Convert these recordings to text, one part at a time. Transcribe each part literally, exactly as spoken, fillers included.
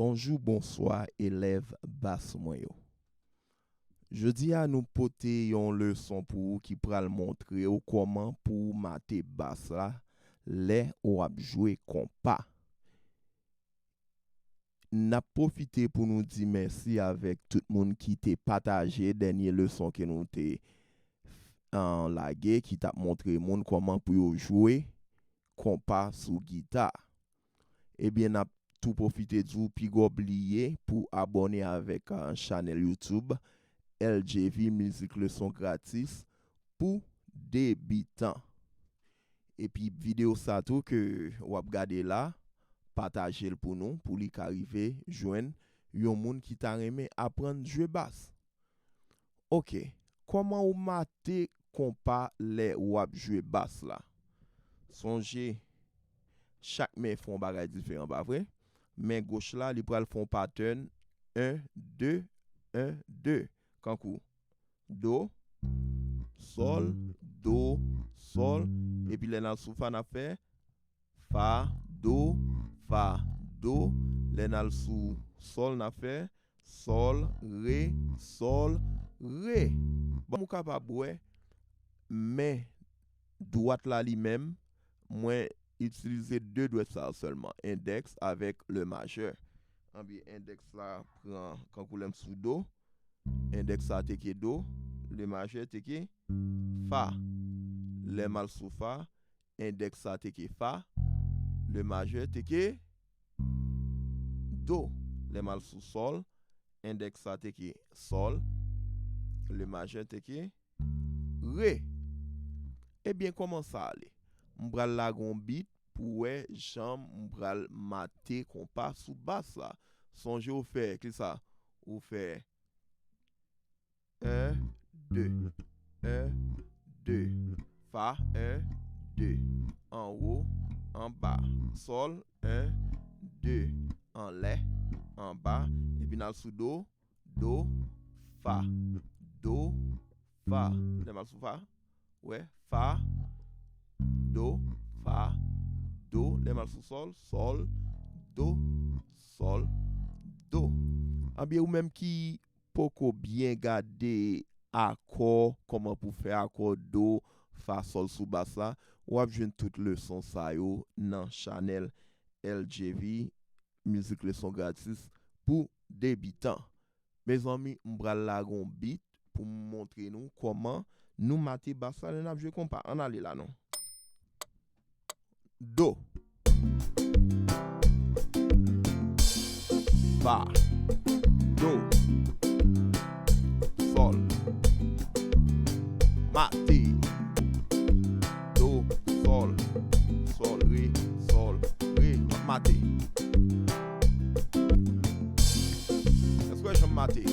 Bonjou, bonswa, elèv bas mwen yo. Jodi a, nou pote yon leson pou ou ki pral montre w kòman pou w mate bas la lè w ap jwe konpa. N ap pwofite pou nou di mèsi avèk tout moun ki te pataje dènye leson ke nou te, ah, lage, ki t ap montre moun kòman pou yo jwe konpa sou gita. Ebyen, n ap tou pwofite di w, piga w bliye pou abòne avèk, ah, chanèl YouTube L J V Mizik Leson Gratis pou Debitan. Epi videyo sa tou ke w ap gade la, pataje l pou nou, pou li ka rive jwenn yon moun ki ta renmen aprann jwe bas. Oke, kòman w mate konpa lè w ap jwe bas la? Sonje, chak men fè yon bagay diferan, pa vre? Men goch la, li pral fè yon patèn en, de, en, de. Kankou do, sòl, do, sòl. Epi lè n al sou fa, n ap fè fa, do, fa, do. Lè n al sou sòl, n ap fè sòl, re, sòl, re. Bon, ou kapab wè, men dwat la li menm, mwen itilize de dwèt sa yo sèlman, endèks avèk le majè. Anben, endèks la pran, kankou lè m sou do, endèks sa te ke do, le majè te ke fa. Lè m al sou fa, endèks sa te ke fa, le majè te ke do. Lè m al sou sòl, endèks sa te ke sòl, le majè te ke re. Ebyen, kòman sa ale? M pral lage yon bit pou wè jan m pral mate konpa sou bas la. Sonje w fè, kisa? Ou fè en, de, en, de. Fa, en, de. Anwo, anba. Sòl, en, de. Anlè, anba. Epi n al sou do, do, fa, do, fa. Lè m al sou fa, wè, fa, do, fa, do. Lè m al sou sòl, sòl, do, sòl, do. Anben, ou menm ki poko byen gade akò, kòman pou fè akò do, fa, sòl sou bas la, w ap jwenn tout leson sa yo nan chanèl L J V Mizik Leson Gratis pou Debitan. Mezanmi, m pral lage yon bit pou m montre nou kòman nou mate bas la lè n ap jwe konpa. Ann ale la non. Do. Fa. Do. Sòl. Mate. Do, sòl, sòl, re, sòl, re. M ap mate. Èske w wè jan m mate?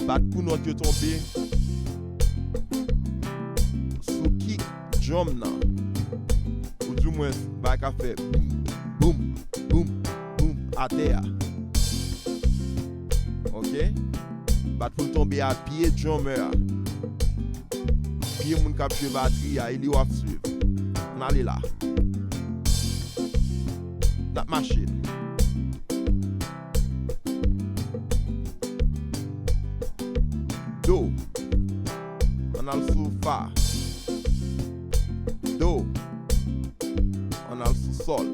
Bat pou nòt yo tonbe sou kick drum nan. Ou di mwens, bagay ka fè boum, boum, boum, boum, atè a. Ok? Bat pou l tonbe a pye drummer a. Pye moun k ap jwe batri a, e li w ap swiv. Ann ale la. N ap mache. Do. Ann al sou fa. Do. Ann al sou sòl.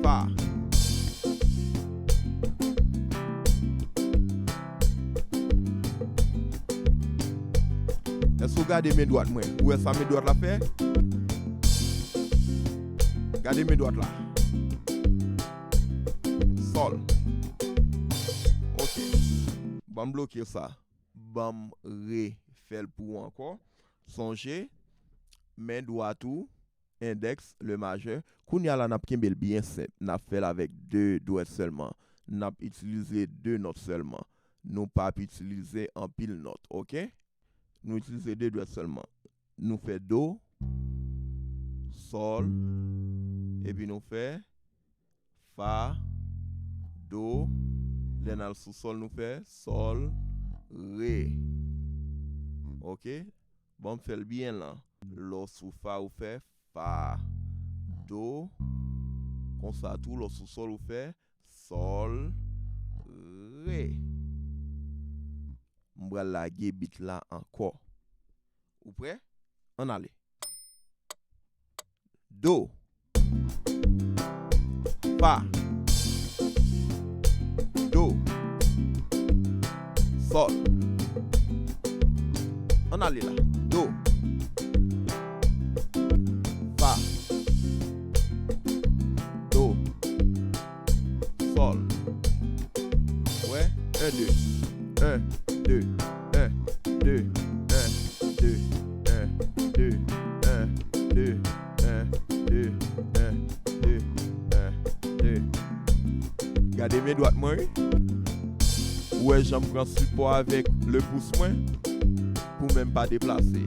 Fa. Èske w gade men dwat mwen? Ou wè sa men dwat la fè? Gade men dwat la. Sòl. Ok. Ban m bloke sa. Ban m refè l pou ou ankò. Sonje, men dwat ou, endèks, le majè. Kounye a la, n ap kenbe l byen senp. N ap fè l avèk de dwèt sèlman. N ap itilize de nòt sèlman. Nou p ap itilize anpil nòt, ok? Nou itilize de dwèt sèlman. Nou fè do, sòl, epi nou fè fa, do, lè n al sou sòl, nou fè sòl, Ok? Bon, m fè l byen lan. Lè w sou fa, ou fè fa, do. Konsa tou, lè w sou sòl, ou fè sòl, re. M pral lage beat la ankò. Ou prè? Ann ale. Do. Fa. Do. Sòl. Ann ale la. Do. Fa. Do. Sòl. Wè? En, de. En, de. En, de. En, de. En, de. En, de. En, de. En, de. En, de. Gade men dwat mwen, wi. Ou wè jan m pran sipò avèk le pous mwen pou men m pa deplase.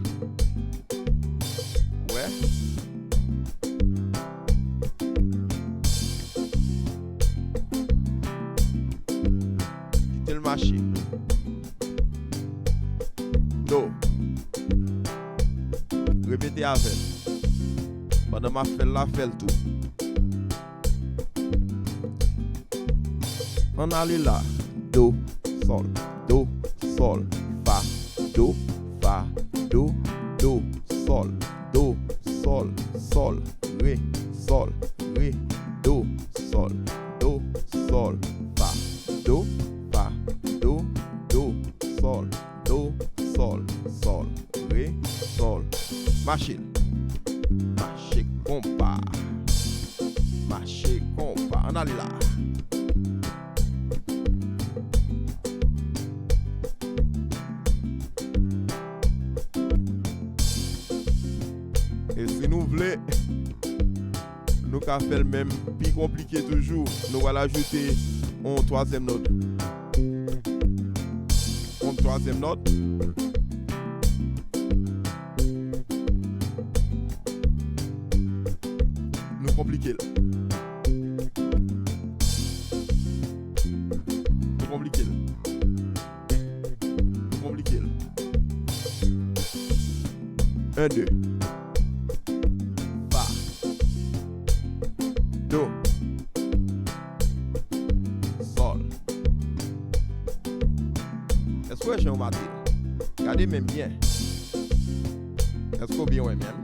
Wè? Kite l mache. Do. Repete avè m. Pandan m ap fè l la, fè l tou. Ann ale la. Do, sòl, do, sòl, fa, do, fa, do, do, sòl, do, sòl, sòl, re, sòl, re, do, sòl, do, sòl, fa, do, fa, do, do, sòl, do, sòl, sòl, re, sòl. Mache l. Mache konpa. Mache konpa. Ann ale la. E si nou vle, nou ka fè l menm pi konplike toujou. Nou pral ajoute yon twazyèm nòt. Yon twazyèm nòt. Nou konplike l. Nou konplike l. Nou konplike l. En, de. Fa. Do. Sòl. Èske w wè jan yo mate l? Gade men m byen. Èske w byen wè men m?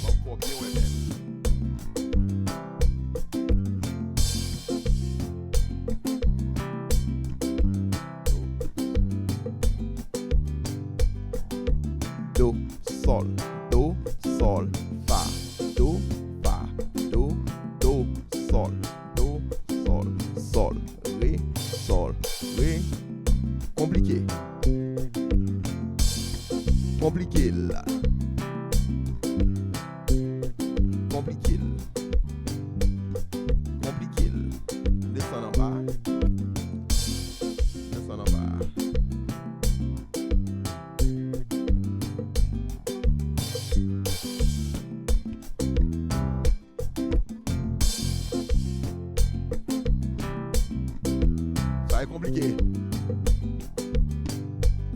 Poko byen wè menm. Do, sòl, do, sòl, fa, do, fa, do, do, sòl, do, sòl, sòl, re, sòl, re. Konplike. Konplike l. Konplike l. Konplike l. Desann anba. Desann anba. Sa e konplike.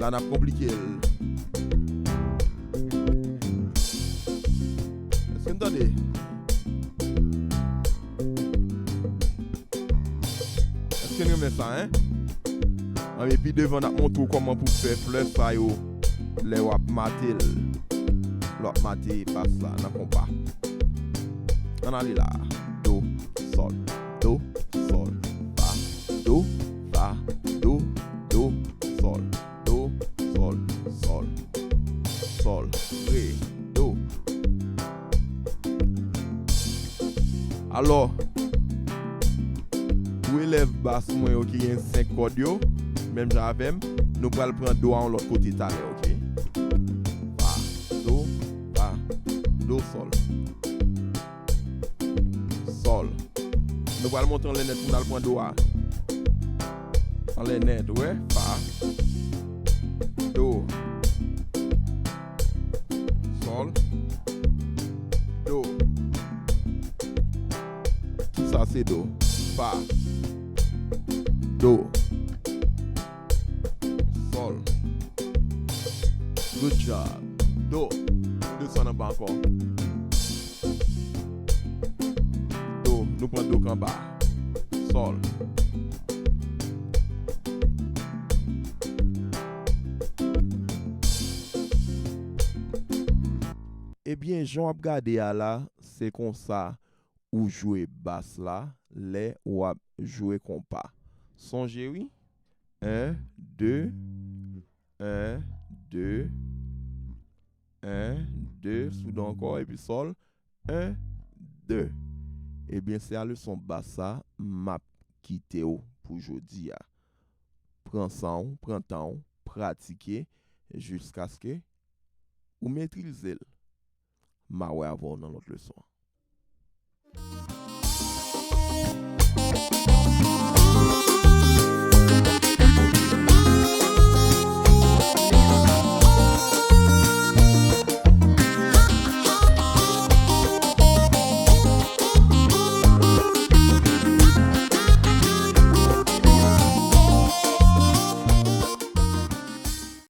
La n ap konplike l. Èske n tande? Èske n renmen sa, en? Anben, pi devan, n ap montre w kòman pou fè flè sa yo lè w ap mate l. Lè w ap mate bas la nan konpa. Ann ale la. Do, sòl, do, sòl, fa, do, fa, do, do, sòl, do, sòl, sòl, sòl, re, do. Alò, pou elèv bas mwen yo ki gen senk kòd yo, menm jan avè m, nou pral pran do a yon lòt kote talè, oke? Fa, do, fa, do, sòl. Sòl. Nou pral monte anlè nèt pou n al pran do a. Anlè nèt, ou wè? Fa. Do. Sòl. Do. Tout sa se do. Fa. Do. Good job. Do. Desann anba ankò. Do. Nou pran do k anba. Sòl. Ebyen, jan w ap gade a la, se konsa ou jwe bas la lè w ap jwe konpa. Sonje wi. En, de, en, de, en, de, sou do ankò, epi sòl, en, de. Ebyen, se a leson bas sa m ap kite w pou jodi a. Pran san w, pran tan w, pratike jiskaske ou metrize l. M a wè avè w nan lòt leson an.